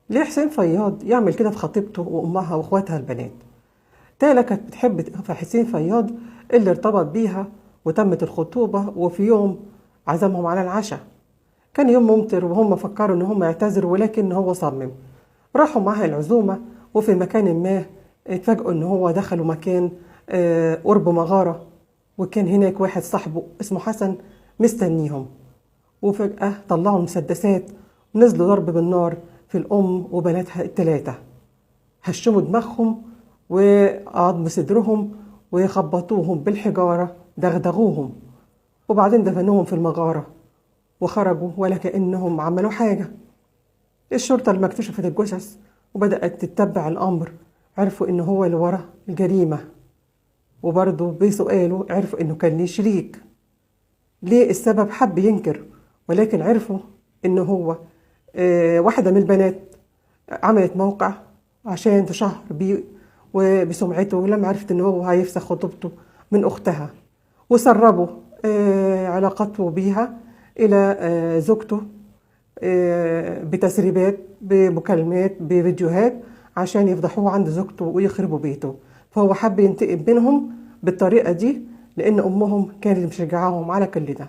ليه حسين فياض يعمل كده في خطيبته وأمها وأخواتها البنات؟ تالا كانت بتحب حسين فياض اللي ارتبط بيها وتمت الخطوبة، وفي يوم عزمهم على العشاء. كان يوم ممطر وهم فكروا ان هم يعتذروا، ولكن هو صمم. راحوا معاه العزومة، وفي مكان ما اتفاجئوا ان هو دخلوا مكان قرب مغارة، وكان هناك واحد صاحبه اسمه حسن مستنيهم، وفجأة طلعوا مسدسات ونزلوا ضرب بالنار في الأم وبناتها الثلاثة. هشموا دماغهم وعظم صدرهم وخبطوهم بالحجارة، دغدغوهم، وبعدين دفنوهم في المغارة وخرجوا ولا كأنهم عملوا حاجة. الشرطة لما اكتشفت الجثث وبدأت تتبع الأمر عرفوا إن هو اللي ورا الجريمة، وبرضه بسؤاله عرفوا إنه كان ليه شريك. ليه السبب؟ حب ينكر، ولكن عرفوا إن هو واحدة من البنات عملت موقع عشان تشهر بيه وبسمعته لما عرفت إن هو هيفسخ خطوبته من أختها، وسربوا علاقته بيها إلى زوجته بتسريبات، بمكالمات، بفيديوهات، عشان يفضحوه عند زوجته ويخربوا بيته. فهو حب ينتقم منهم بالطريقة دي لأن أمهم كانت مشجعاهم على كل ده.